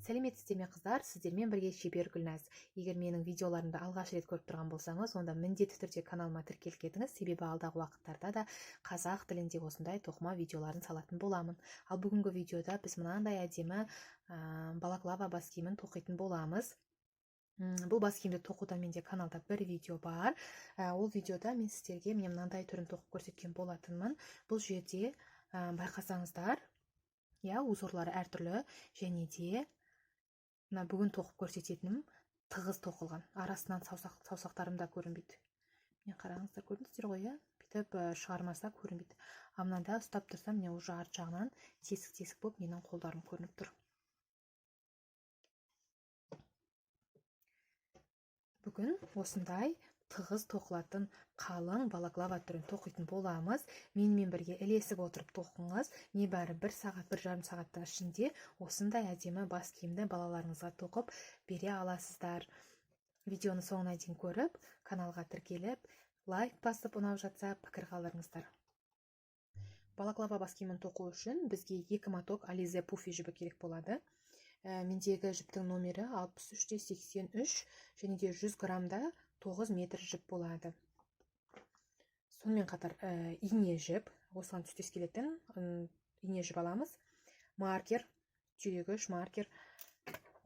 Сәлеметсіздер ме, қыздар? Сіздермен бірге шебер Гүлназ. Егер менің видеоларымды алғаш рет көріп тұрған болсаңыз, онда міндетті түрде каналыма тіркеліп кетіңіз, себебі алдағы уақыттарда да қазақ тілінде осындай тоқыма видеоларын салатын боламын. Ал бүгінгі видеода біз мынандай әдемі балаклава бас киімін тоқитын боламыз. Бұл бас киімді тоқуда менде каналда бір видео бар. Ол видеода мен сіздерге міне мынандай түрін тоқып көрсеткен болатынмын. Бұл жерде байқасаңыздар, иә, узорлары әртүрлі, және де мына бүгін тоқып көрсететінім тығыз тоқылған, арасынан саусақтарым да көрінбейді. Міне, қараңыздар, көрдіңіздер ғой, иә, бүйтіп шығармаса көрінбейді. Ал мынанда ұстап тұрсам, міне, уже арт жағынан тесік тесік болып менің қолдарым көрініп тұр. Бүгін осындай тығыз тоқылатын қалың балаклава түрін тоқитын боламыз. Менімен бірге ілесіп отырып тоқыңыз. Небәрі бір сағат, 1,5 сағаттың ішінде осындай әдемі бас киімді балаларыңызға тоқып бере аласыздар. Видеоны соңына дейін көріп, каналға тіркеліп, лайк басып, ұнап жатса пікір қалдырыңыздар. Балаклава бас киімін тоқу үшін бізге 2 моток Alize Puffy жібі керек болады. Мендегі жіптің номері алпыс үш те сексен үш, және де 100 граммда 9 метр жіп болады. Сонымен қатар, ине жіп, осыған түстес келетін, ине жіп аламыз. Маркер, түйрегіш, маркер,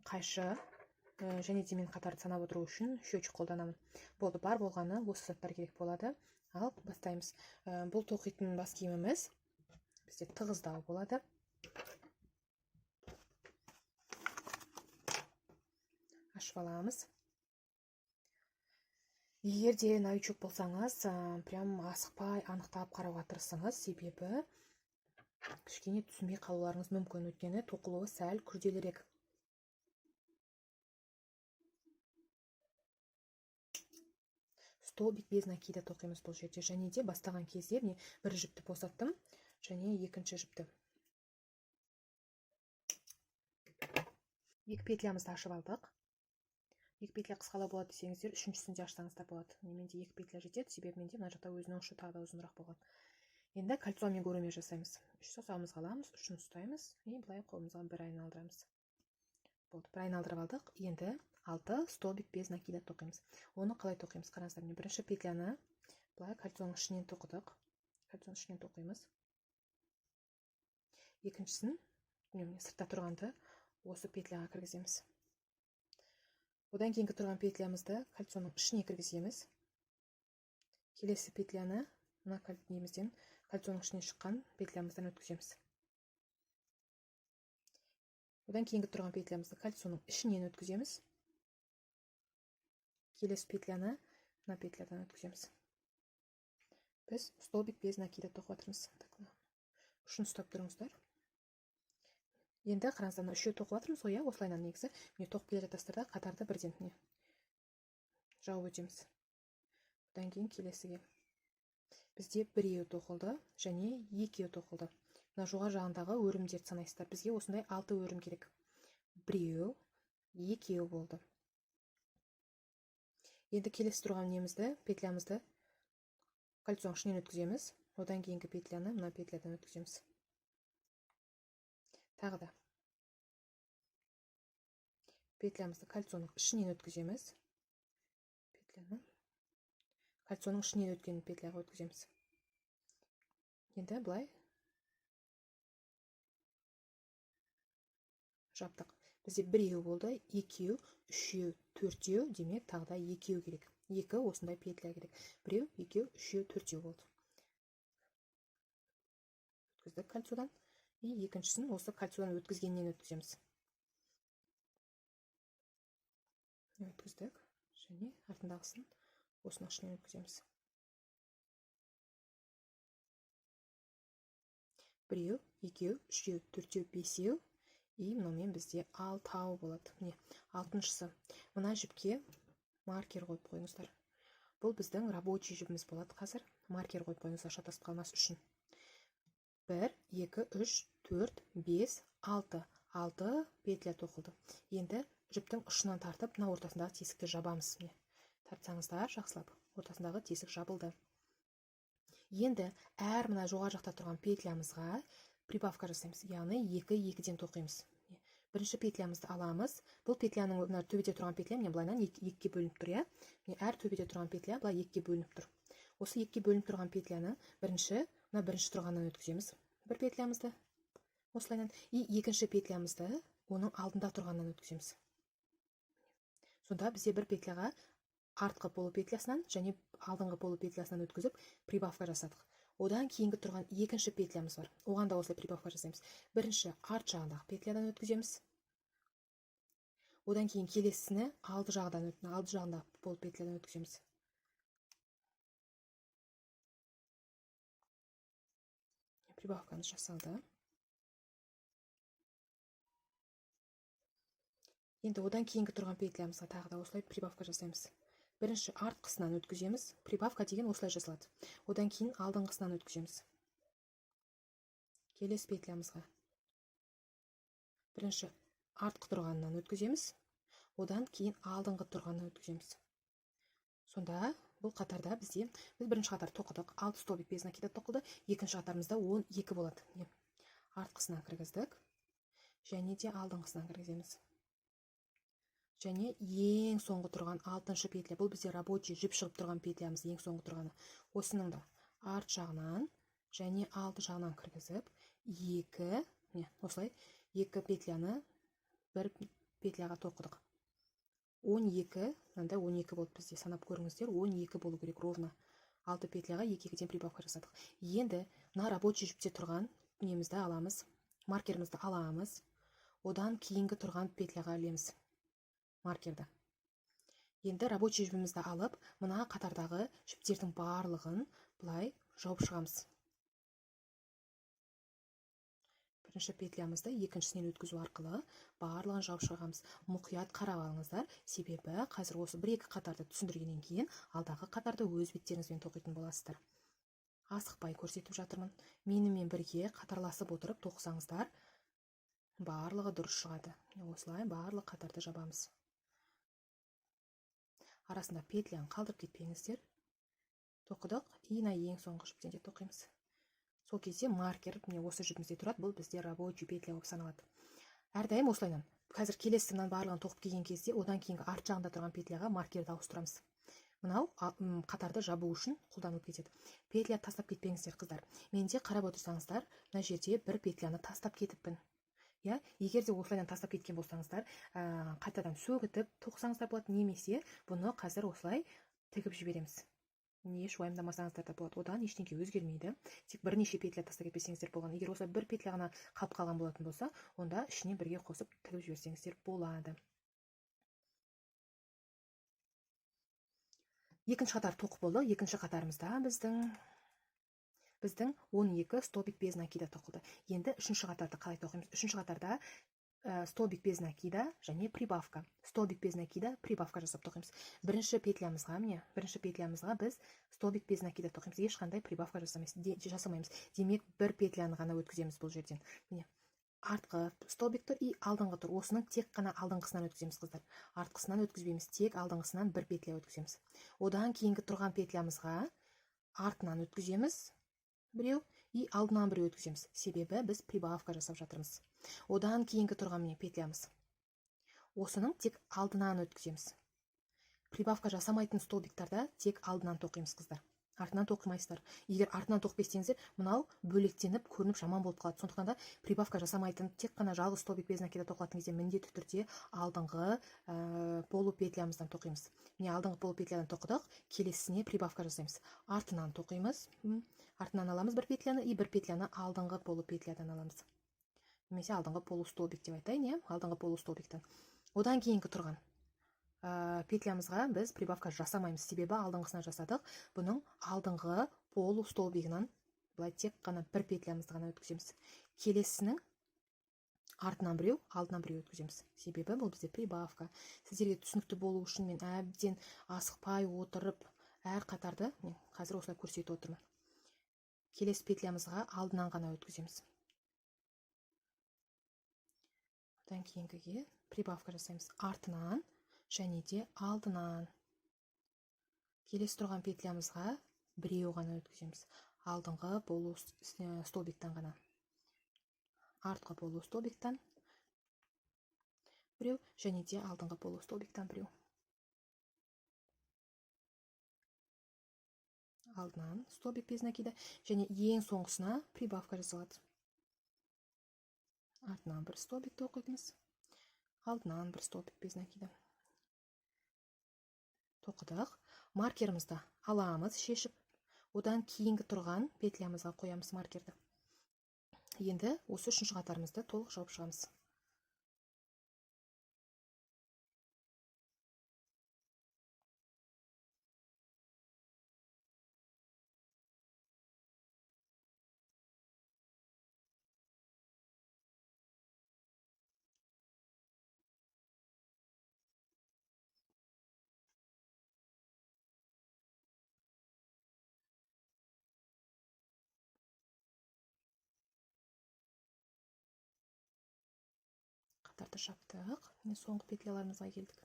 қайшы, және де мен қатарды санап отыру үшін счетчик қолданамын. Болды, бар болғаны осы заттар керек болады. Ал бастаймыз. Бұл тоқитын бас киіміміз бізде тығыздау болады. Ашып аламыз. Егер де новичок болсаңыз, прям асықпай анықтап қарауға тырысыңыз, себебі кішкене түсінбей қалуларыңыз мүмкін, өйткені тоқылуы сәл күрделірек. Столбик без накида тоқимыз бұл жерде, және де бастаған кезде міне бір жіпті босаттым, және екінші жіпті. Екі петлямызды ашып алдық. Екі петля қысқалау болады десеңіздер, үшіншісін де ашсаңыздар болады. Міне, менде екі петля жетеді, себебі менде мына жақта өзінің ұшы тағы да ұзынырақ болған. Енді кольцо амигуруми жасаймыз. Үш саусағымызға аламыз, ұшын ұстаймыз и былай қолымызға бір айналдырамыз. Болды, бір айналдырып алдық. Енді 6 столбик без накида тоқимыз. Оны қалай тоқимыз? Қараңыздар, міне бірінші петляны былай кольцоның ішінен тоқыдық. Кольцоның ішінен тоқимыз. Екіншісін, міне, сыртта тұрғанды осы петляға кіргіземіз. Одан кейінгі тұрған петлямызды кольцоның ішіне кіргіземіз. Келесі петляны мына немізден, кольцоның ішінен шыққан петлямыздан өткіземіз. Одан кейінгі тұрған петлямызды кольцоның ішінен өткіземіз. Келесі петляны мына петлядан өткіземіз. Біз столбик без накида тоқып жатырмыз. Так, мына ұшын ұстап тұрыңыздар. Енді қараңыздар, мына үшеу тоқып жатырмыз ғой, иә, осылайынан негізі. Міне, тоқып келе жатасыздар да, қатарды бірден міне жауып өтеміз. Одан кейін келесіге. Бізде біреу тоқылды және екеу тоқылды. Мына жоғары жағындағы өрімдерді санайсыздар. Бізге осындай 6 өрім керек. Біреу, екеу болды. Енді келесі тұрған немізді, петлямызды кольцоның ішінен өткіземіз. Одан кейінгі петляны мына петлядан өткіземіз. Тағы да петлямызды кольцоның ішінен өткіземіз. Петляны кольцоның ішінен өткен петляға өткіземіз. Енді былай жаптық. Бізде біреу болды, екеу, үшеу, төртеу, демек тағы да екеу керек. Екі осындай петля керек. Біреу, екеу, үшеу, төртеу болды. Өткіздік кольцодан. И екіншісін осы кольцодан өткізгеннен өткіземіз. Өткіздік. Және артындағысын осының ішінен өткіземіз. Біреу, екеу, үшеу, төртеу, бесеу. И мынаумен бізде алтау болады. Міне, алтыншысы. Мына жіпке маркер қойып қойыңыздар. Бұл біздің рабочий жібіміз болады қазір. Маркер қойып қойыңыздар, шатасып қалмас үшін. 1, 2, 3, 4, 5, 6. 6 петля тоқылды. Енді жіптің ұшынан тартып, мына ортасындағы тесікті жабамыз. Міне, тартсаңыздар жақсылап, ортасындағы тесік жабылды. Енді әр мына жоғары жақта тұрған петлямызға прибавка жасаймыз. Яғни 2 екіден тоқимыз. Бірінші петлямызды аламыз. Бұл петляның мына төбеде тұрған петля міне былайынан екіге бөлініп тұр, иә. Міне, әр төбеде тұрған петля былай екіге бөлініп тұр. Осы екіге бөлініп тұрған петляны бірінші, мына бірінші тұрғаннан өткіземіз бір петлямызды осылайынан, и екінші петлямызды оның алдында тұрғаннан өткіземіз. Сонда бізде бір петляға артқы полупетлясынан және алдыңғы полупетлясынан өткізіп, прибавка жасадық. Одан кейінгі тұрған екінші петлямыз бар, оған да осылай прибавка жасаймыз. Бірінші арт жағындағы петлядан өткіземіз, одан кейін келесісіні алды жағдан, алды жағындағы полупетлядан өткіземіз. Прибавкамыз жасалды. Енді одан кейінгі тұрған петлямызға тағы да осылай прибавка жасаймыз. Бірінші артқысынан өткіземіз. Прибавка деген осылай жасалады. Одан кейін алдыңғысынан өткіземіз. Келесі петлямызға бірінші артқы тұрғанынан өткіземіз, одан кейін алдыңғы тұрғанынан өткіземіз. Сонда бұл қатарда біз бірінші қатар тоқыдық, 6 столбик без накида тоқылды, екінші қатарымызда 12 болады. Міне, артқысынан кіргіздік және де алдыңғысынан кіргіземіз. Және ең соңғы тұрған 6-шы петля, бұл бізде рабочий жіп шығып тұрған петлямыз, ең соңғы тұрғаны. Осының да арт жағынан және алды жағынан кіргізіп, екі, міне, осылай екі петляны бір петляға тоқыдық. 12, мынандай 12 болды бізде, санап көріңіздер, 12 болу керек ровно. 6 петляға екі екіден прибавка жасадық. Енді мына рабочий жіпте тұрған немізді аламыз, маркерімізді аламыз, одан кейінгі тұрған петляға ілеміз маркерді. Енді рабочий жібімізді алып, мына қатардағы жіптердің барлығын былай жауып шығамыз. Бірінші петлямызды екіншісінен өткізу арқылы барлығын жауып шығамыз. Мұқият қарап алыңыздар, себебі қазір осы бір-екі қатарды түсіндіргеннен кейін алдағы қатарды өз беттеріңізбен тоқитын боласыздар. Асықпай көрсетіп жатырмын. Менімен бірге қатарласып отырып тоқысаңыздар, барлығы дұрыс шығады. Осылай барлық қатарды жабамыз. Арасында петляны қалдырып кетпеңіздер. Тоқыдық, и мына ең соңғы жіптен де тоқимыз. Сол кезде маркер міне осы жібімізде тұрады, бұл бізде рабочий петля болып саналады. Әрдайым осылайынан. Қазір келесі мынаның барлығын тоқып келген кезде одан кейінгі арт жағында тұрған петляға маркерді ауыстырамыз. Мынау қатарды жабу үшін қолданылып кетеді. Петля тастап кетпеңіздер, қыздар. Менде қарап отырсаңыздар, мына жерде бір петляны тастап кетіппін. Иә, егер де осылайдан тастап кеткен болсаңыздар, қайтадан сөгітіп тоқысаңыздар болады, немесе бұны қазір осылай тігіп жібереміз. Еш уайымдамасаңыздар да болады, одан ештеңе өзгермейді. Тек бірнеше петля тастап кетпесеңіздер болған. Егер осылай бір петля ғана қалып қалған болатын болса, онда ішіне бірге қосып тігіп жіберсеңіздер болады. Екінші қатар тоқып болды. Екінші қатарымызда біздің 12 столбик без накида тоқылды. Енді үшінші қатарды қалай тоқимыз? Үшінші қатарда столбик без накида және прибавка. Столбик без накида, прибавка жасап тоқимыз. Бірінші петлямызға, міне, бірінші петлямызға біз столбик без накида тоқимыз. Ешқандай прибавка жасамаймыз. Демек, бір петляны ғана өткіземіз бұл жерден. Міне, артқы столбик тұр и алдыңғы тұр. Осының тек қана алдыңғысынан өткіземіз, қыздар. Артқысынан өткізбейміз, тек алдыңғысынан бір петля өткіземіз. Одан кейінгі тұрған петлямызға артынан өткіземіз біреу и алдынан біреу өткіземіз. Себебі біз прибавка жасап жатырмыз. Одан кейінгі тұрған міне петлямыз. Осының тек алдынан өткіземіз. Прибавка жасамайтын столбиктарда тек алдынан тоқимыз, қыздар. Артынан тоқымайсыздар. Егер артынан тоқып кетсеңіздер, мынау бөлектеніп көрініп жаман болып қалады. Сондықтан да прибавка жасамайтын тек қана жалғыз столбик без накида тоқылатын кезде міндетті түрде алдыңғы полупетлямыздан тоқимыз. Міне, алдыңғы полупетлядан тоқыдық, келесісіне прибавка жасаймыз. Артынан тоқимыз. Артынан аламыз бір петляны и бір петляны алдыңғы полупетлядан аламыз. Немесе алдыңғы полустолбик деп айтайын, иә, алдыңғы полустолбиктен. Одан кейінгі тұрған петлямызға біз прибавка жасамаймыз, себебі алдыңғысына жасадық. Бұның алдыңғы полустолбигінен былай тек қана бір петлямызды ғана өткіземіз. Келесісінің артынан біреу, алдынан біреу өткіземіз. Себебі бұл бізде прибавка. Сіздерге түсінікті болу үшін мен әбден асықпай отырып әр қатарды мен қазір осылай көрсетіп отырмын. Келесі петлямызға алдынан ғана өткіземіз. Одан кейінгіге прибавка жасаймыз. Артынан және де алдынан. Келесі тұрған петлямызға біреу ғана өткіземіз. Алдыңғы полу столбиктан ғана. Артқы полустолбиктан. Біреу және де алдыңғы полустолбиктан біреу. Алдынан столбик без накида және ең соңғысына прибавка жасалады. Артынан бір столбик тоқимыз, алдынан бір столбик без накида. Тоқыдық. Маркерімізді аламыз шешіп, одан кейінгі тұрған петлямызға қоямыз маркерді. Енді осы үшінші қатарымызды толық жауып шығамыз. Қатарды жаптық. Міне соңғы петляларымызға келдік.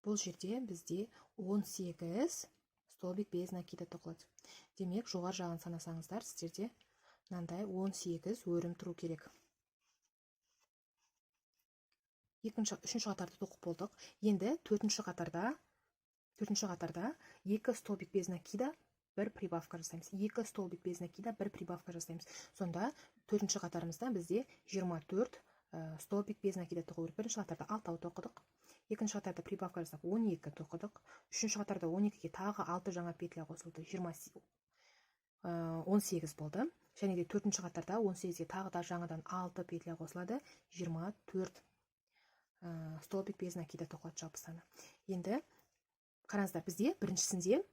Бұл жерде бізде 18 столбик без накида тоқылады. Демек, жоғары жағын санасаңыздар, сіздерде мынандай 18 өрім тұру керек. Екінші, үшінші қатарды тоқып болдық. Енді төртінші қатарда 2 столбик без накида, бір прибавка жасаймыз. 2 столбик без накида, бір прибавка жасаймыз. Сонда төртінші қатарымызда бізде 24 столбик без накида тоқу керек. Бірінші қатарда 6 тоқыдық. Екінші қатарда прибавка жасап 12 тоқыдық. Үшінші қатарда 12-ге тағы 6 жаңа петля қосылды. 18 болды. Және де төртінші қатарда 18-ге тағы да жаңадан 6 петля қосылады. 24 столбик без накида тоқылады жалпы саны. Енді қараңыздар, бізде біріншісінде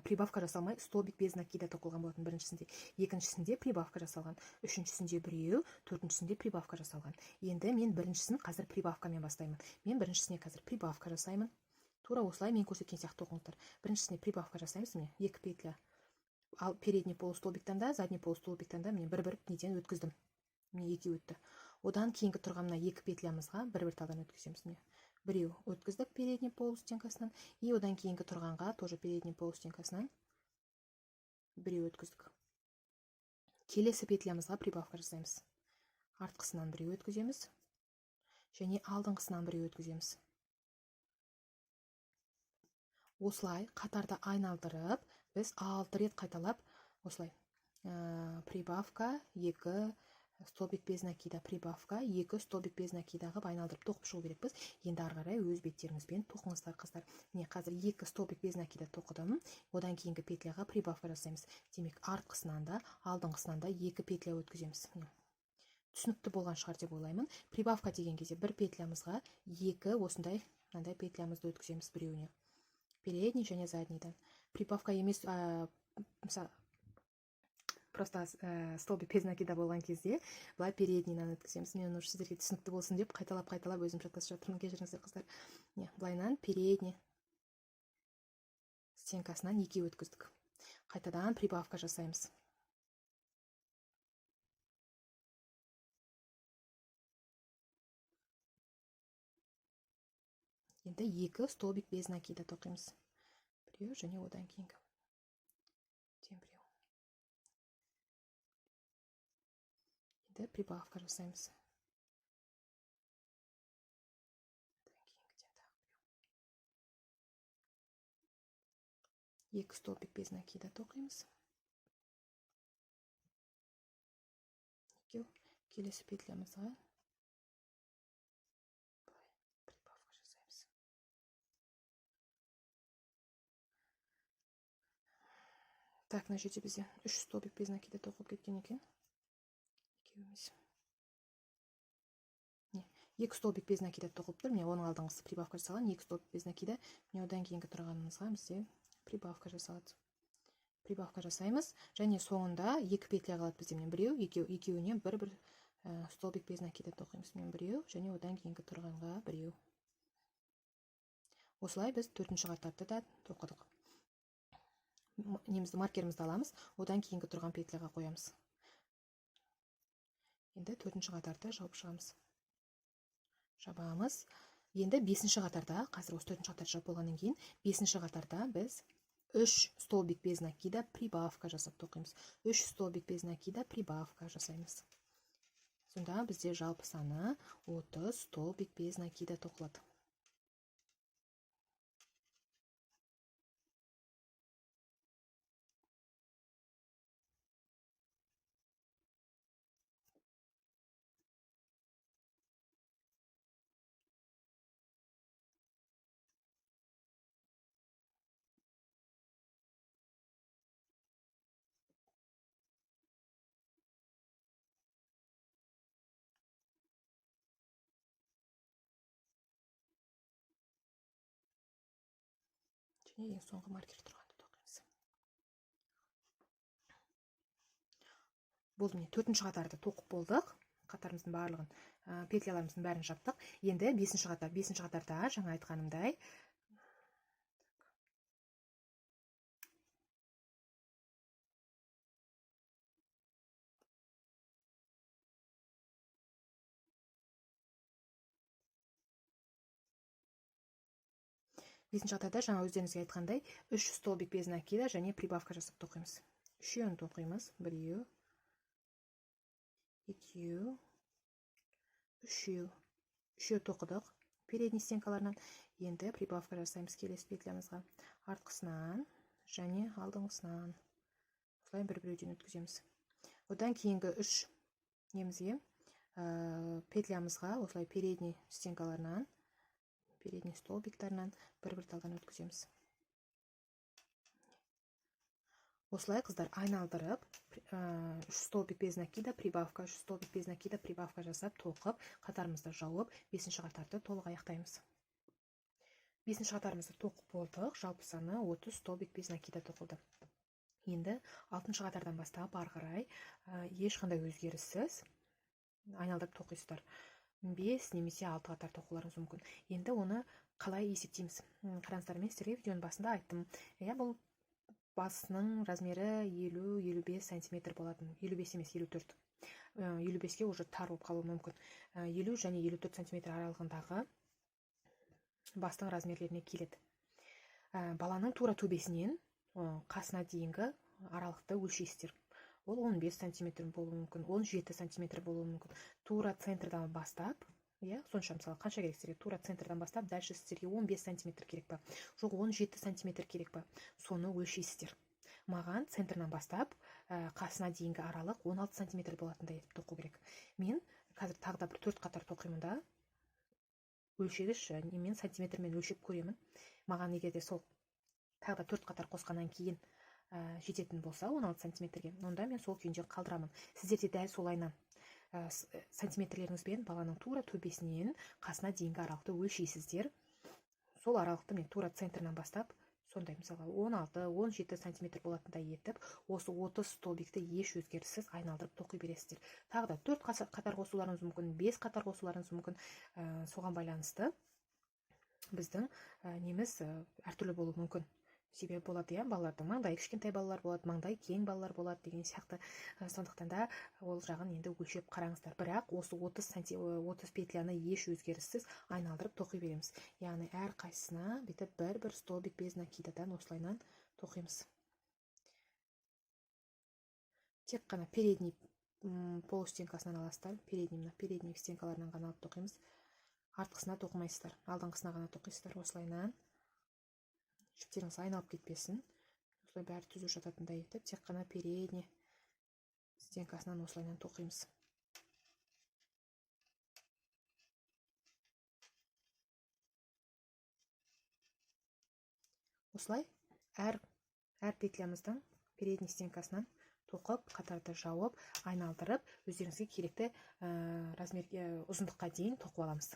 прибавка жасалмай столбик без накида тоқылған болатын біріншісінде, екіншісінде прибавка жасалған, үшіншісінде біреу, төртіншісінде прибавка жасалған. Енді мен біріншісін қазір прибавкамен бастаймын. Мен біріншісіне қазір прибавка жасаймын. Тура осылай мен көрсеткен сияқты тоқыңыздар. Біріншісіне прибавка жасаймыз, міне 2 петля. Ал передний полустолбиктан да, задний полустолбиктан да міне бір-бір неден өткіздім. Міне екеу өтті. Одан кейінгі тұрған мына 2 петлямызға бір-бір талдан өткіземіз. Міне біреу өткіздік передний полустенкасынан, и одан кейінгі тұрғанға тоже передний полустенкасынан біреу өткіздік. Келесі петлямызға прибавка жасаймыз. Артқысынан біреу өткіземіз және алдыңғысынан біреу өткіземіз. Осылай қатарды айналдырып, біз 6 рет қайталап, осылай прибавка 2 столбик без накида, прибавка 2 столбик без накида қылып айналдырып тоқып шығу керекпіз. Енді ары қарай өз беттеріңізбен тоқыңыздар, қыздар. Міне қазір 2 столбик без накида тоқыдым. Одан кейінгі петляға прибавка жасаймыз. Демек, артқысынан да, алдыңғысынан да 2 петля өткіземіз. Міне. Түсінікті болған шығар деп ойлаймын. Прибавка деген кезде бір петлямызға 2 осындай мынандай петлямызды өткіземіз біреуіне. Передний және заднийдан. Прибавка емес, мысалы, просто столбик без накида болған кезде былай переднийдан өткіземіз. Мен уже сіздерге түсінікті болсын деп қайталап-қайталап өзім шатасып жатырмын, кешіріңіздер, қыздар. Міне, былайынан передний стенкасынан екеу өткіздік. Қайтадан прибавка жасаймыз. Енді 2 столбик без накида тоқимыз. Біреу және одан кейінгі. Тең біреу. Енді прибавка жасаймыз. Одан кейінгіден тағы біреу. 2 столбик без накида тоқимыз. Екеу. Келесі петлямызға прибавка жасаймыз. Так, мына жерде бізде 3 столбик без накида тоқылып кеткен екен. Екеу емес. Не, 2 столбик без накида тоқылып тұр. Міне оның алдыңғысы прибавка жасалған. 2 столбик без накида. Міне одан кейінгі тұрғанымызға бізде прибавка жасалады. Прибавка жасаймыз. Және соңында 2 петля қалады бізде. Міне біреу, екеу, екеуінен бір-бір столбик без накида тоқимыз. Міне біреу және одан кейінгі тұрғанға біреу. Осылай біз төртінші қатарды да тоқыдық. Немізді, маркерімізді аламыз, одан кейінгі тұрған петляға қоямыз. Енді төртінші қатарды жауып шығамыз. Жабамыз. Енді бесінші қатарда, қазір осы төртінші қатар жауып болғаннан кейін, бесінші қатарда біз 3 столбик без накида прибавка жасап тоқимыз. 3 столбик без накида прибавка жасаймыз. Сонда бізде жалпы саны 30 столбик без накида тоқылады. Және ең соңғы маркер тұрғанды тоқимыз. Болды, міне төртінші қатарды тоқып болдық. Қатарымыздың барлығын, петляларымыздың бәрін жаптық. Енді бесінші қатар, бесінші қатарда жаңа айтқанымдай бесінші қатарда жаңа өздеріңізге айтқандай 3 столбик без накида және прибавка жасап тоқимыз. Үшеуін тоқимыз. Біреу, екеу, үшеу. Үшеу тоқыдық передний стенкаларынан. Енді прибавка жасаймыз келесі петлямызға. Артқысынан және алдыңғысынан. Осылай бір-біреуден өткіземіз. Одан кейінгі үш немізге, петлямызға осылай передний стенкаларынан, передний столбиктарынан бір-бір талдан өткіземіз. Осылай қыздар айналдырып, 3 столбик без накида, прибавка, 3 столбик без накида, прибавка жасап, тоқып, қатарымызды жауып, бесінші қатарды толық аяқтаймыз. Бесінші қатарымызды тоқып болдық, жалпы саны 30 столбик без накида тоқылды. Енді алтыншы қатардан бастап ары қарай, ешқандай өзгеріссіз айналдырып тоқисыздар. 5 немесе 6 қатар тоқуларыңыз мүмкін. Енді оны қалай есептейміз? Қараңыздар, мен сіздерге видеоның басында айттым. Иә, бұл басының размері елу, елу бес сантиметр болатын. Елу бес емес, елу төрт. Елу беске уже тар болып қалуы мүмкін. 50 және елу төрт сантиметр аралығындағы бастың размерлеріне келеді. Баланың тура төбесінен, қасына дейінгі аралықты өлшейсіздер. Ол он бес сантиметр болуы мүмкін, он жеті сантиметр болуы мүмкін. Тура центрдан бастап, иә, сонша мысалы қанша керек сіздерге? Тура центрдан бастап, дальше сіздерге он бес сантиметр керек па? Жоқ, он жеті сантиметр керек па? Соны өлшейсіздер. Маған центрынан бастап, қасына дейінгі аралық он алты сантиметр болатындай етіп тоқу керек. Мен қазір тағы да бір 4 қатар тоқимын да, өлшегіш, немен сантиметрмен өлшеп көремін. Маған егер де сол тағы да 4 қатар қосқаннан кейін, жететін болса он алты сантиметрге, онда мен сол күйінде қалдырамын. Сіздер де дәл солайынан, сантиметрлеріңізбен баланың тура төбесінен қасына дейінгі аралықты өлшейсіздер. Сол аралықты мен тура центрынан бастап, сондай мысалға он алты, он жеті сантиметр болатындай етіп, осы 30 столбикті еш өзгеріссіз айналдырып тоқи бересіздер. Тағы да 4 қатар қосуларыңыз мүмкін, 5 қатар қосуларыңыз мүмкін. Соған байланысты біздің, неміз, әртүрлі болуы мүмкін. Себебі болады, иә, балалардың маңдайы кішкентай балалар болады, маңдайы кең балалар болады деген сияқты. Сондықтан да ол жағын енді өлшеп қараңыздар. Бірақ осы 30 петляны еш өзгеріссіз айналдырып тоқи береміз. Яғни әр қайсысына бүйтіп бір-бір столбик без накидадан осылайынан тоқимыз. Тек қана передний, полустенкасынан аласыздар, передний, мына передний стенкаларынан ғана алып тоқимыз. Артқысына тоқымайсыздар, алдыңғысына ғана тоқисыздар осылайынан. Жіптеріңіз айналып кетпесін. Осылай бәрі түзу жататындай етіп, тек қана передний стенкасынан осылайынан тоқимыз. Осылай әр петлямыздың передний стенкасынан тоқып, қатарды жауып, айналдырып, өздеріңізге керекті, размерге, ұзындыққа дейін тоқып аламыз.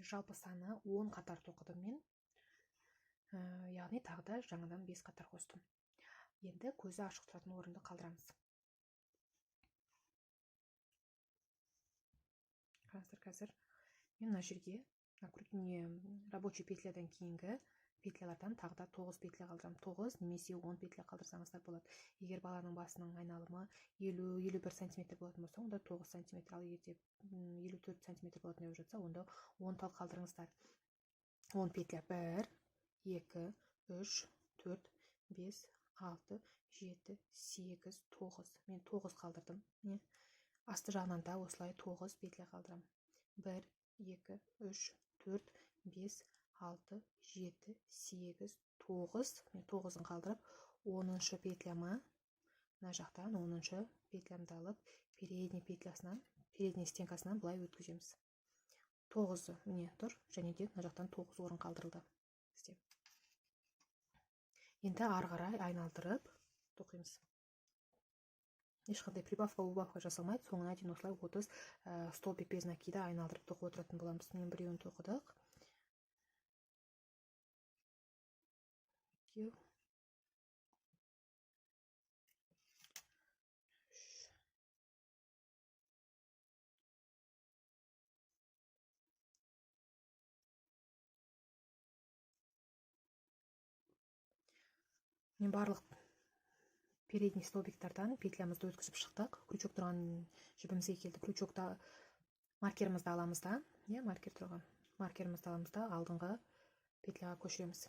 Жалпы саны 10 қатар тоқыдым мен. Яғни тағы да жаңадан 5 қатар қостым. Енді көзі ашық тұратын орынды қалдырамыз. Қараңыздар, қазір мен мына жерге, мына рабочий петлядан кейінгі петлялардан тағы да 9 петля қалдырамын. 9 немесе 10 петля қалдырсаңыздар болады. Егер баланың басының айналымы 50-51 сантиметр болатын болса, онда 9 сантиметр, ал егер де 54 сантиметр болатын болып жатса, онда 10 тал қалдырыңыздар. 10 петля. 1, 2, 3, 4, 5, 6, 7, 8, 9. Мен 9 қалдырдым. Міне, асты жағынан да осылай 9 петля қалдырамын. 1, 2, 3, 4, 5, 6, 7, 8, 9. Мен 9-ын қалдырып, 10-шы петляма, мына жақтан 10-шы петлямды алып, передний петлясынан, передний стенкасынан былай өткіземіз. 9-ы міне тұр, және де мына жақтан 9 орын қалдырылды бізде. Енді ары қарай айналдырып тоқимыз. Ешқандай прибавка, убавка жасалмайды. Соңына дейін осылай 30 столбик без накида айналдырып тоқып отыратын боламыз. Міне, біреуін тоқыдық. Екеу. Үш. Мен барлық передний столбиктардан петлямызды өткізіп шықтық. Крючок тұрған жібімізге келді. Крючокта маркерімізді аламыз да, иә, маркер тұрған. Маркерімізді аламыз да, алдыңғы петляға көшіреміз.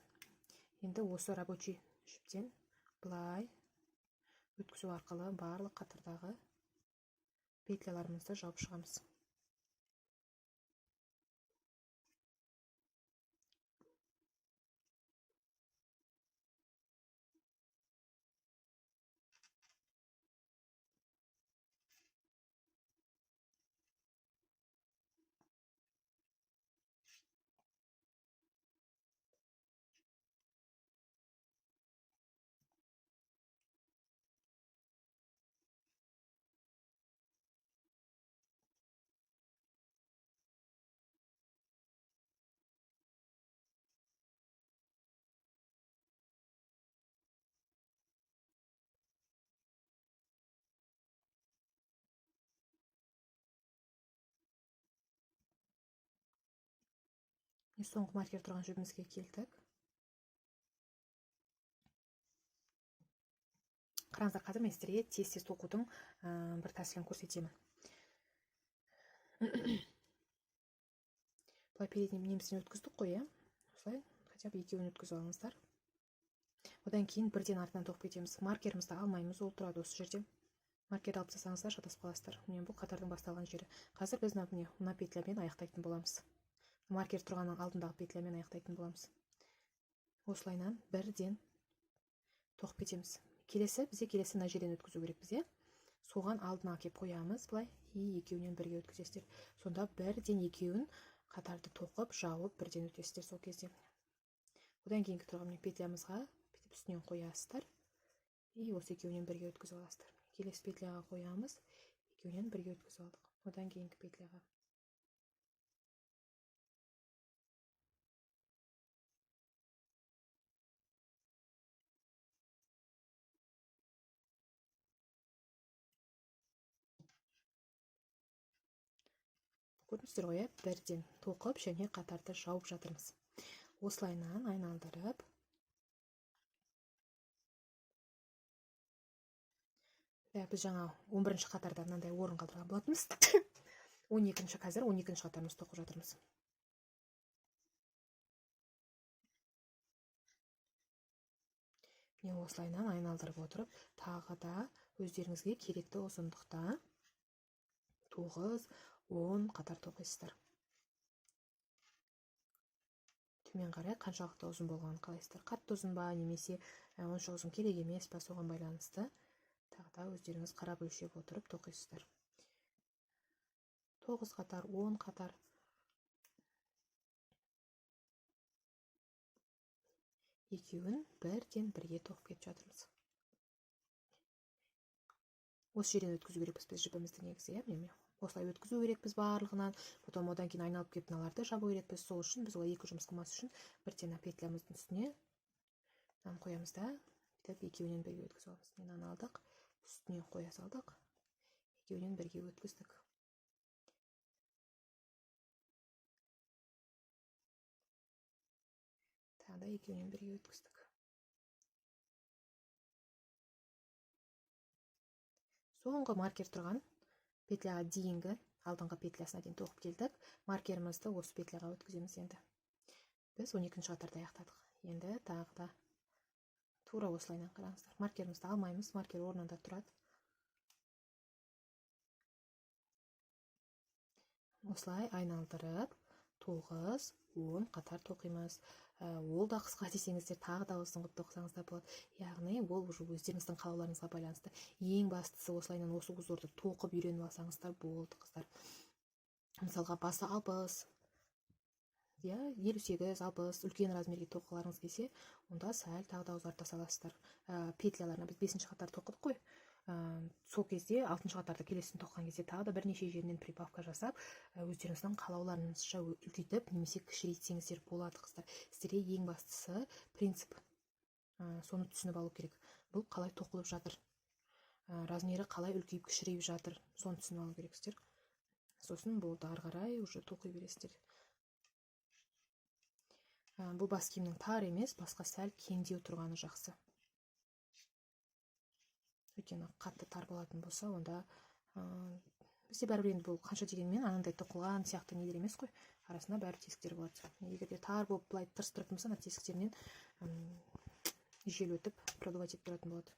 Енді осы рабочий жіптен былай өткізу арқылы барлық қатардағы петляларымызды жауып шығамыз. Соңғы маркер тұрған жібімізге келдік. Қараңыздар, қазір мен сіздерге тез-тез тоқудың бір тәсілін көрсетемін. Былай передний немесін өткіздік қой, иә? Осылай хотя бы екеуін өткізіп алыңыздар. Одан кейін бірден артынан тоқып кетеміз. Маркерімізді алмаймыз, ол тұрады осы жерде. Маркерді алып тастасаңыздар шатасып қаласыздар. Міне, бұл қатардың басталған жері. Қазір біз мына петлямен аяқтайтын боламыз. Маркер тұрғанның алдындағы петлямен аяқтайтын боламыз. Осылайынан бірден тоқып кетеміз. Келесі, бізде келесі мына жерден өткізу керекпіз, иә? Соған алдына әкеп қоямыз былай, и екеуінен бірге өткізесіздер. Сонда бірден екеуін қатарды тоқып, жауып, бірден өтесіздер сол кезде. Одан кейінгі тұрған міне петлямызға бүйтіп үстінен қоясыздар. И осы екеуінен бірге өткізіп аласыздар. Келесі петляға қоямыз, екеуінен бірге өткізіп алдық. Одан кейінгі петляға. Көрдіңіздер ғой, иә? Бірден тоқып және қатарды жауып жатырмыз. Осылайынан айналдырып, біз жаңа 11-ші қатарда мынандай орын қалдырған болатынбыз. 12-ші, қазір 12-ші қатарымызды тоқып жатырмыз. Міне, осылайынан айналдырып отырып, тағы да өздеріңізге керекті ұзындықта 9-10 қатар тоқисыздар. Төмен қарай қаншалықты ұзын болғанын қалайсыздар. Қатты ұзын ба, немесе онша ұзын керек емес па, соған байланысты тағы да өздеріңіз қарап өлшеп отырып тоқисыздар. 9 қатар, 10 қатар. Екеуін бірден бірге тоқып кетіп жатырмыз. Осы жерден өткізу керекпіз біз жібімізді негізі, иә? Міне, Осылай өткізу керекпіз барлығынан. Потом одан кейін айналып келіп мыналарды жабу керекпіз. Сол үшін біз олай екі жұмыс қылмас үшін бірден петлямыздың үстіне мынаны қоямыз да, бүйтіп екеуінен бірге өткізіп аламыз. Мынаны алдық, үстіне қоя салдық, екеуінен бірге өткіздік. Тағы да екеуінен бірге өткіздік. Соңғы маркер тұрған петляға дейінгі алдыңғы петлясына дейін тоқып келдік. Маркерімізді осы петляға өткіземіз енді. Біз 12-ші қатарды аяқтадық. Енді тағы да тура осылайынан қараңыздар. Маркерімізді алмаймыз, маркер орнында тұрады. Осылай айналдырып 9, 10 қатар тоқимыз. Ол да қысқа десеңіздер, тағы да ұзын қылып тоқысаңыздар болады. Яғни ол уже өздеріңіздің қалауларыңызға байланысты. Ең бастысы осылайынан осы узорды тоқып үйреніп алсаңыздар болды, қыздар. Мысалға басы 60, иә, 58, 60 үлкен размерге тоқыларыңыз келсе, онда сәл тағы да ұзарта саласыздар. Петляларына біз 5-ші қатар тоқыдық қой. Сол кезде 6-шы қатарды келесін тоқыған кезде тағы да бірнеше жерінен прибавка жасап, өздеріңіздің қалауларыңызша үлкейтіп немесе кішірейтсеңіздер болады, қыздар. Сіздерге ең бастысы принцип, соны түсініп алу керек. Бұл қалай тоқылып жатыр, размері қалай үлкейіп кішірейіп жатыр, соны түсініп алу керексіздер. Сосын болды, ары қарай уже тоқи бересіздер. Бұл бас киімнің тар емес, басқа сәл кеңдеу тұрғаны жақсы. Өйткені қатты тар болатын болса, онда, бізде бәрібір енді бұл қанша дегенмен анандай тоқылған сияқты нелер емес қой, арасында бәрі тесіктер болады. Егер де тар болып былай тырысып тұратын болса, ана тесіктерінен, жел өтіп продувать етіп тұратын болады.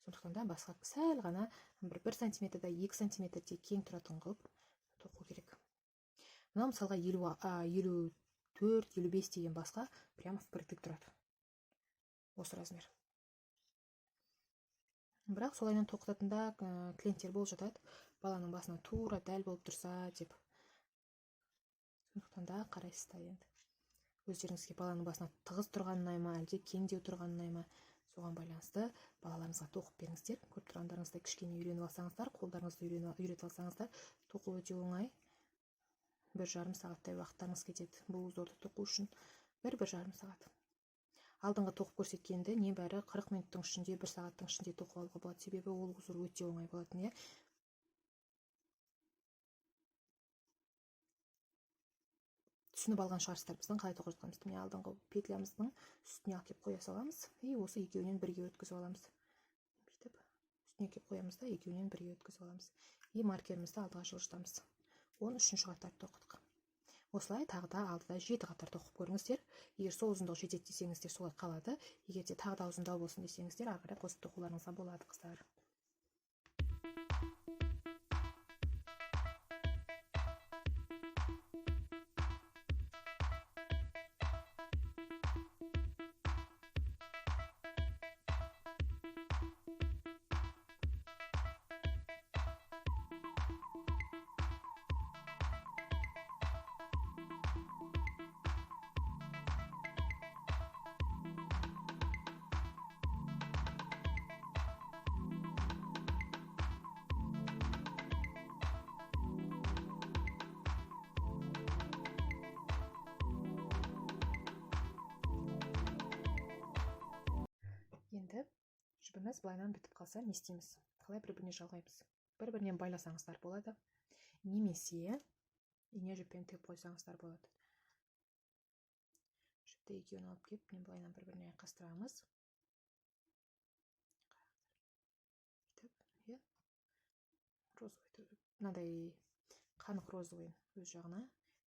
Сондықтан да басқа сәл ғана бір сантиметрде, 2 сантиметрде кең тұратын қылып тоқу керек. Мынау мысалға 54, 55 деген басқа прямо впритык тұрады. Осы размер. Бірақ солайынан тоқытатын да, клиенттер болып жатады. Баланың басына тура дәл болып тұрса деп. Сондықтан да қарайсыздар енді. Өздеріңізге баланың басына тығыз тұрғанын ұнай ма, әлде кеңдеу тұрғанын ұнай ма, соған байланысты балаларыңызға тоқып беріңіздер. Көріп тұрғандарыңыздай кішкене үйреніп алсаңыздар, қолдарыңызды үйретіп алсаңыздар, тоқу өте оңай. Бір жарым сағаттай уақыттарыңыз кетеді бұл узорды тоқу үшін. Бір жарым сағат. Алдыңғы тоқып көрсеткенді небәрі 40 минуттың ішінде, бір сағаттың ішінде тоқып алуға болады. Себебі ол узор өте оңай болатын, иә. Түсініп алған шығарсыздар біздің қалай тоқып жатқанымызды. Міне алдыңғы петлямыздың үстіне алып келіп қоя саламыз. И осы екеуінен бірге өткізіп аламыз. Бүйтіп үстіне келіп қоямыз да, екеуінен бірге өткізіп аламыз. И маркерімізді алдыға жылжытамыз. 13-ші қатар тоқыдық. Осылай тағы да алдыда 7 қатар тоқып көріңіздер. Егер сол ұзындық жетеді десеңіздер, солай қалады. Егер де тағы да ұзындау болсын десеңіздер, ары қарай қосып тоқуларыңызға болады, қыздар. Енді жібіміз былайынан бітіп қалса, не істейміз? Қалай бір-біріне жалғаймыз? Бір-бірінен байласаңыздар болады, немесе ине жіппен тігіп қойсаңыздар болады. Жіпті екеуін алып келіп, мен былайынан бір-біріне айқастырамыз. Бүйтіп, иә. Розовый, мынандай қанық розовыйын өз жағына,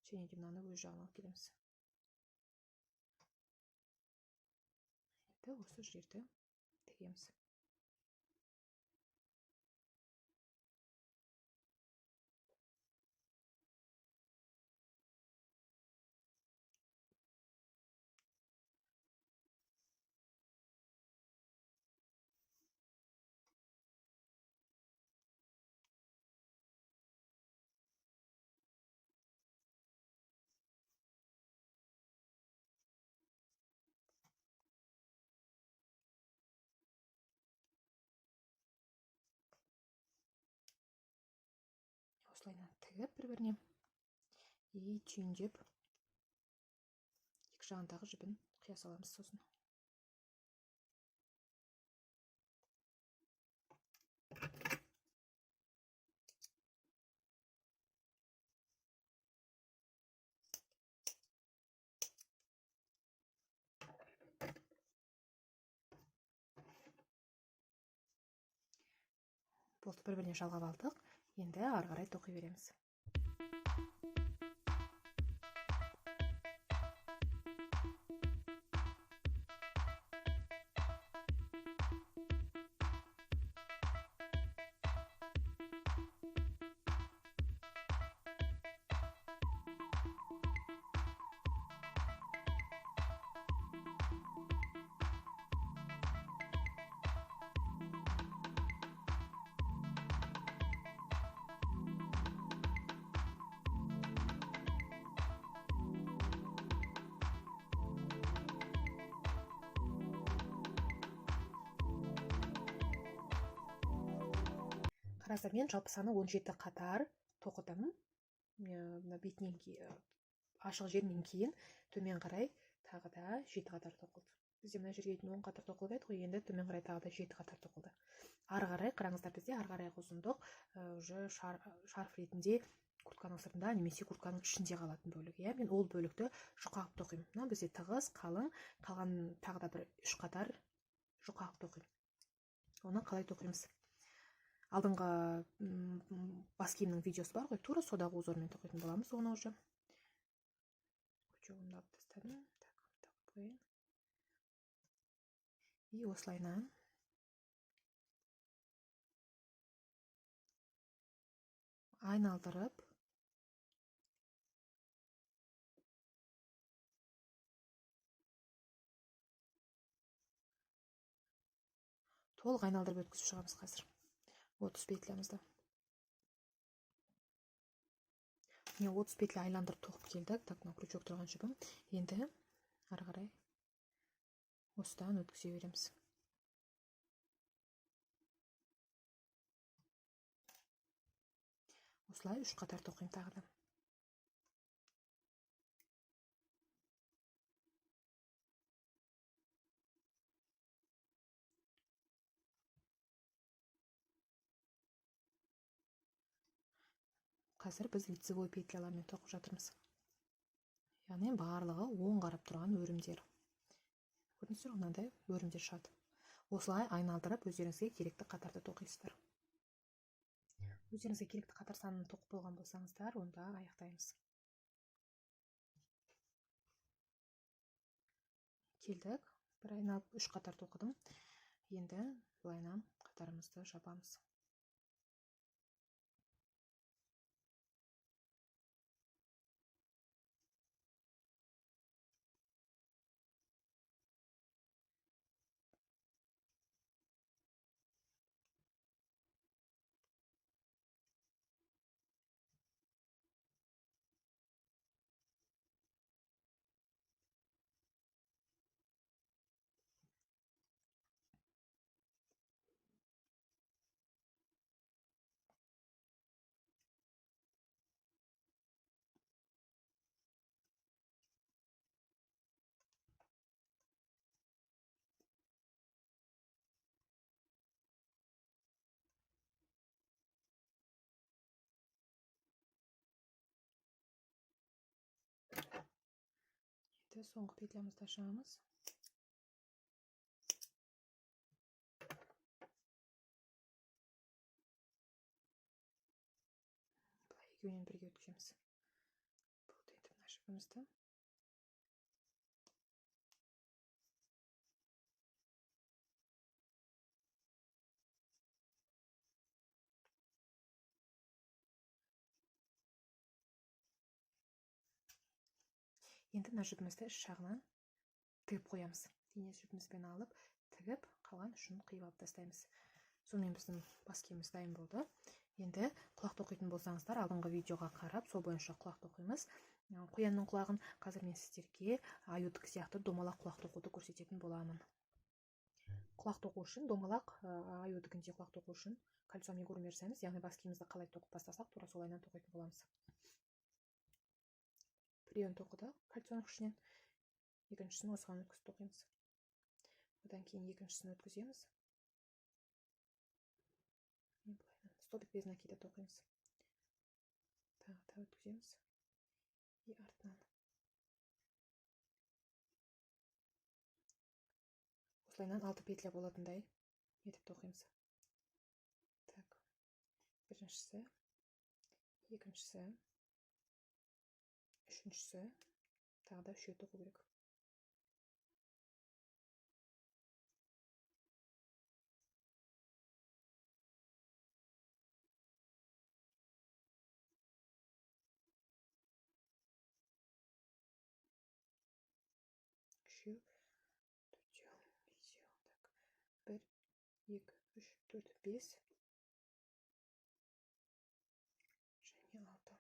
және де мынаны өз жағына алып келеміз. Енді осы жерді тігеміз. Осылайынан Тігіп бір-біріне и түйіндеп екі жағындағы жібін қия саламыз сосын. Болды, бір-біріне жалғап алдық. Енді ары қарай тоқи береміз. Қараңыздар, мен жалпы саны 17 қатар тоқыдым. Мына бетінен ашық жерінен кейін төмен қарай тағы да 7 қатар тоқылды. Бізде мына жерге дейін 10 қатар тоқылып еді ғой, енді төмен қарай тағы да 7 қатар тоқылды. Ары қарай қараңыздар, бізде ары қарай ұзындық уже шарф ретінде куртканың сыртында немесе куртканың ішінде қалатын бөлігі. Иә, мен ол бөлікті жұқа қылып тоқимын. Мына бізде тығыз, қалың, қалған тағы да бір 3 қатар жұқа қылып тоқимын. Оны қалай тоқимыз? Алдыңғы бас киімнің видеосы бар ғой, тура содағы узормен тоқитын боламыз оны уже. Крючогымды алып тастадым. Так, тоқып қояйын. И осылайынан айналдырып толық айналдырып өткізіп шығамыз қазір. 30 петлямызды. Міне 30 петля айландырып тоқып келдік. Так, мына крючок тұрған жібім. Енді ары қарай осыдан өткізе береміз. Осылай 3 қатар тоқимын тағы да. Қазір біз лицевой петлялармен тоқып жатырмыз. Яғни барлығы оң қарап тұрған өрімдер. Көрдіңіздер ғой, мынандай өрімдер шығады. Осылай айналдырып өздеріңізге керекті қатарды тоқисыздар. Өздеріңізге керекті қатар санын тоқып болған болсаңыздар, онда аяқтаймыз. Келдік. Бір айналып 3 қатар тоқыдым. Енді былайынан қатарымызды жабамыз. Енді соңғы петлямызды ашамыз. Былай екеуінен бірге өткіземіз. Болды, енді мына жібімізді. Енді мына жібімізді іш жағынан тігіп қоямыз. Дене жібімізбен алып, тігіп, қалған ұшын қиып алып тастаймыз. Сонымен біздің бас киіміміз дайын болды. Енді құлақ тоқитын болсаңыздар, алдыңғы видеоға қарап, сол бойынша құлақ тоқимыз. Қоянның құлағын қазір мен сіздерге аюдікі сияқты домалақ құлақ тоқуды көрсететін боламын. Құлақ тоқу үшін домалақ, аюдікіндей құлақ тоқу үшін кольцо амигуруми жасаймыз, яғни бас киімімізді қалай тоқып бастасақ, тура солайынан тоқитын боламыз. Біреуін тоқыдық кольцоның ішінен, екіншісін осыған өткізіп тоқимыз. Одан кейін екіншісін өткіземіз. Столбик без накида тоқимыз. Тағы да өткіземіз. И артынан. Осылайынан 6 петля болатындай етіп тоқимыз. Так. Біріншісі, екіншісі, үшіншісі, тағы да үшеу тоқу керек. Үшеу, төртеу, бесеу, так, 1, 2, 3, 4, 5 және 6.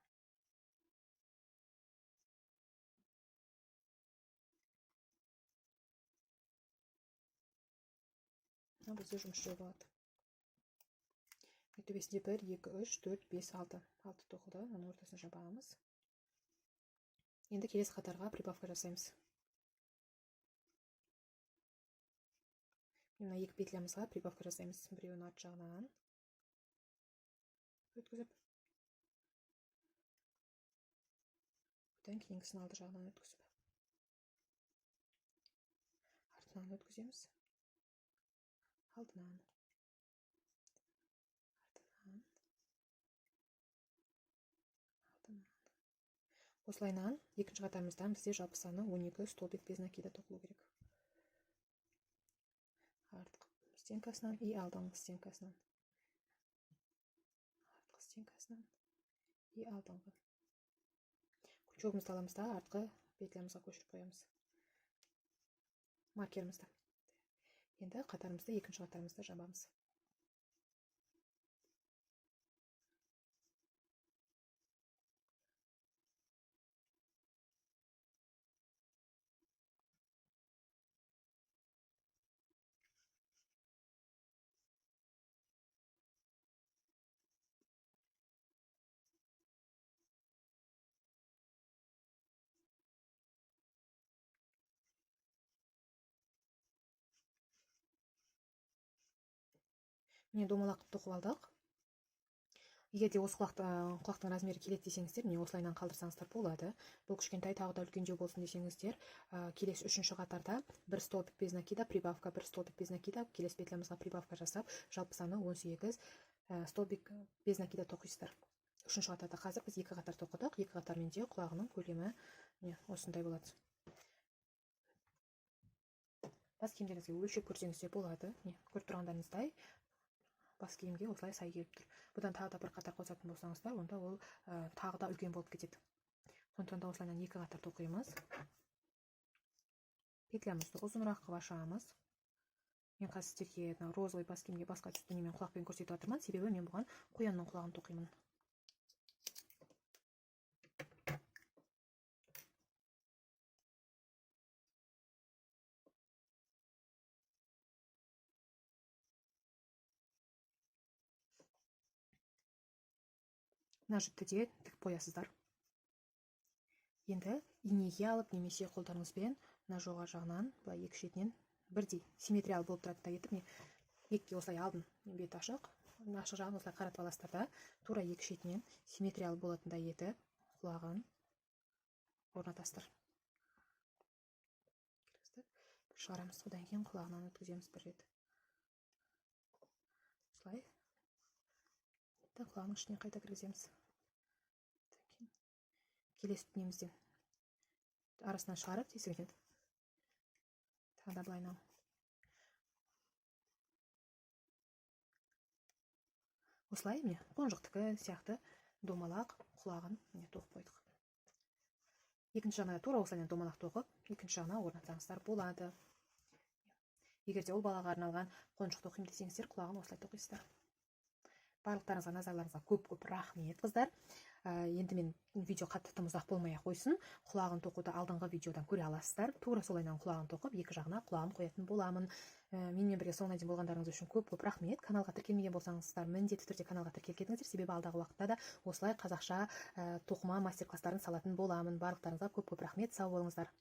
Мына бізде жұмыс жолы болады. Төбесінде 1, 2, 3, 4, 5, 6. 6 тоқылды, оның ортасын жабамыз. Енді келесі қатарға прибавка жасаймыз. Мына екі петлямызға прибавка жасаймыз. Біреуін арт жағынан өткізіп, одан кейінгісін алды жағынан өткізіп, артынан өткіземіз, алдынан, артынан, алдынан. Осылайынан екінші қатарымыздан бізде жалпы саны 12 столбик без накида тоқылу керек. Артқы стенкасынан и алдыңғы стенкасынан. Артқы стенкасынан и алдыңғы. Крючогымызды аламыз да артқы петлямызға көшіріп қоямыз. Маркерімізді. Енді қатарымызды, екінші қатарымызды жабамыз. Міне домалақ тоқып алдық. Егер де осы құлақтың размері келеді десеңіздер, міне осылайынан қалдырсаңыздар болады. Бұл кішкентай, тағы да үлкендеу болсын десеңіздер, келесі үшінші қатарда бір столбик без накида, прибавка, бір столбик без накида, келесі петлямызға прибавка жасап, жалпы саны 18, столбик без накида тоқисыздар. Үшінші қатарда қазір біз екі қатар тоқыдық. Екі қатармен де құлағының көлемі міне осындай болады. Бас киімдеріңізге өлшеп көрсеңіз де болады. Міне көріп тұрғандарыңыздай бас киімге осылай сай келіп тұр. Бұдан тағы да бір қатар қосатын болсаңыздар, онда ол, тағы да үлкен болып кетеді. Сондықтан да осылайынан екі қатар тоқимыз. Петлямызды ұзынырақ қылып ашамыз. Мен қазір сіздерге мына розовый бас киімге басқа түсті немен құлақпен көрсетіп жатырмын, себебі мен бұған қоянның құлағын тоқимын. Мына жіпті де тігіп қоясыздар. Енді инеге алып немесе қолдарыңызбен мына жоғары жағынан былай екі шетінен бірдей симметриялы болып тұратындай етіп, міне екіге осылай алдым, беті ашық, мына ашық жағын осылай қаратып аласыздар да, тура екі шетінен симметриялы болатындай етіп құлағын орнатасыздар. Бір шығарамыз, одан кейін құлағынан өткіземіз бір рет. Осылай. Енді құлағының ішіне қайта кіргіземіз. Келесі дүниемізден арасынан шығарып тесігінен тағы да былайынан. Осылай міне қонжықтікі сияқты домалақ құлағын міне тоқып қойдық. Екінші жағына да тура осылайынан домалақ тоқып, екінші жағына орнатсаңыздар болады. Егер де ол балаға арналған қонжық тоқимын десеңіздер, құлағын осылай тоқисыздар. Барлықтарыңызға назарларыңызға көп-көп рахмет, қыздар. Енді мен видео қатты тым ұзақ болмай ақ қойсын. Құлағын тоқуды алдыңғы видеодан көре аласыздар. Тура солайынан құлағын тоқып, екі жағына құлағын қоятын боламын. Менімен бірге соңына дейін болғандарыңыз үшін көп көп рахмет. Каналға тіркелмеген болсаңыздар, міндетті түрде каналға тіркеліп кетіңіздер, себебі алдағы уақытта да осылай қазақша тоқыма мастер класстарын салатын боламын. Барлықтарыңызға көп көп рахмет, сау болыңыздар.